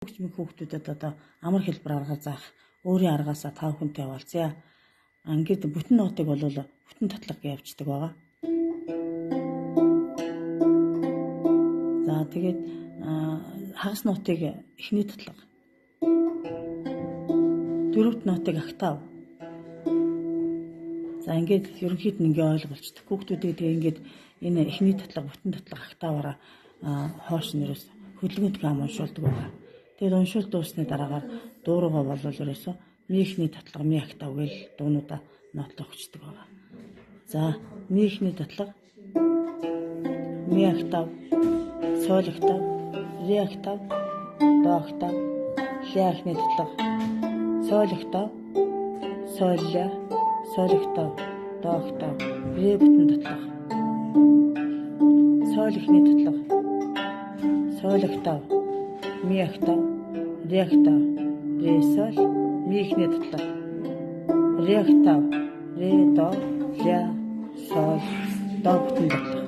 Хөгжмийн хүүхдүүдэд одоо амар хэлбэр аргаар заах өөрийн аргаасаа та бүхэнтэй хаваалцъя. Ингээд бүтэн нотыг бол бүтэн татлага гэж явждаг байгаа. За, тэгээд хагас нотыг эхний татлага. Дөрөвт нотыг октав. За, ингээд ерөнхийд нь ингээ ойлголцдог. Хүүхдүүдийг тэгээ ингээд энэ эхний татлага, бүтэн татлага, октаваараа хоош нэрээс хөдөлгөөнт гам уншуулдаг байгаа. Тэгээд уншуул дууссаны дараагаар дууруугаа болвол ерөөсөө ми эхний татлага, ми октав гэл дуунуудаа нотлох хүчдэг байгаа. За, ми эхний татлага, ми октав, соль октав, ре октав, до октав, ля эхний татлага, соль октав, соль ля, соль октав, до октав, ре бүтэн татлага, соль эхний татлага, соль октав, ми октав, ре октав, ре соль, ми эхний татлага, ре октав, ре до, ля, соль, до бүтэн татлага.